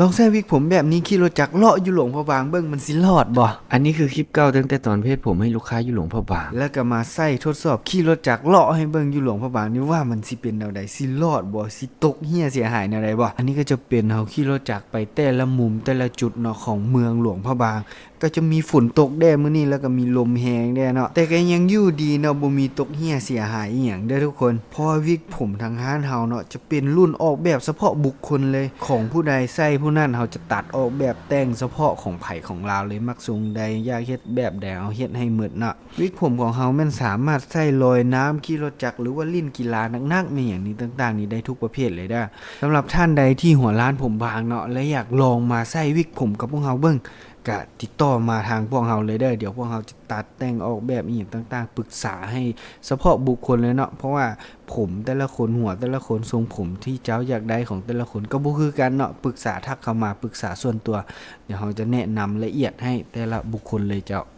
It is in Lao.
ລອງໃຊ້ວິກຜົມແບບນີ້ຂີ່ລົດຈັກເລາະຢູ່ຫຼວງພະບາງເບິ່ງ ມັນຊິລອດບໍ່? ອັນນີ້ຄືຄລິບເກົ່າຕັ້ງແຕ່ຕອນເຮັດຜົມໃຫ້ລູກຄ້າຢູ່ຫຼວງພະບາງ ແລ້ວກໍມາໃຊ້ທົດສອບຂີ່ລົດຈັກເລາະໃຫ້ເບິ່ງຢູ່ຫຼວງພະບາງນີ້ວ່າມັນຊິເປັນແນວໃດ ຊິລອດບໍ່ ຊິຕົກເຫຍເສຍຫາຍແນວໃດບໍ່? ອັນນີ້ກໍຈະເປັນເຮົາຂີ່ລົດຈັກໄປແຕ່ລະມຸມແຕ່ລະຈຸດເນາະ ຂອງເມືອງຫຼວງພະບາງ ກໍຈະມີຝົນຕົກແດ່ມື້ນີ້ ແລ້ວກໍມີລົມແຮງແດ່ເນາະ ແຕ່ກໍຍັງຢູ່ດີເນາະ ບໍ່ມີຕົກເຫຍເສຍຫາຍອີ່ຫຍັງເດີ້ທຸກຄົນ ເພາະວ່າວິກຜົມທາງຮ້ານເຮົາເນາະ ຈະເປັນລຸ້ນອອກແບບສະເພາະບຸກຄົນເລີຍ ຂອງຜູ້ໃດໃຊ້ຜູ້ນັ້ນ ເຮົາຈະຕັດອອກແບບແຕ່ງສະເພາະຂອງໃຜຂອງລາວເລີຍ ມັກຊົງໃດ ຢາກເຮັດແບບໃດ ເຮົາເຮັດໃຫ້ໝົດເນາະ. ວິກຜົມຂອງເຮົາແມ່ນສາມາດໃຊ້ລອຍນ້ຳ ຂີ່ລົດຈັກ ຫຼືວ່າຫຼິ້ນກິລາໜັກໆ ແມ່ນຫຍັງນີ້ຕ່າງໆນີ້ໄດ້ທຸກປະເພດເລີຍເດີ້. ສຳລັບທ່ານໃດທີ່ຫົວລ້ານຜົມບາງເນາະ ແລະ ຢາກລອງມາໃຊ້ວິກຜົມກັບພວກເຮົາເບິ່ງ ກະຕິດຕໍ່ມາທາງພວກເຮົາເລີຍເດີ້ ດຽວພວກເຮົາຈະຕັດແຕ່ງອອກແບບອີ່ຫຍັງຕ່າງໆ ປຶກສາໃຫ້ສະເພາະບຸກຄົນເລີຍເນາະ ເພາະວ່າຜົມແຕ່ລະຄົນ ຫົວແຕ່ລະຄົນ ຊົງຜົມທີ່ເຈົ້າຢາກໄດ້ຂອງແຕ່ລະຄົນກໍບໍ່ຄືກັນເນາະ ປຶກສາ ທັກເຂົ້າມາປຶກສາສ່ວນຕົວ ດຽວເຮົາຈະແນະນຳລະອຽດໃຫ້ແຕ່ລະບຸກຄົນເລີຍເຈົ້າ.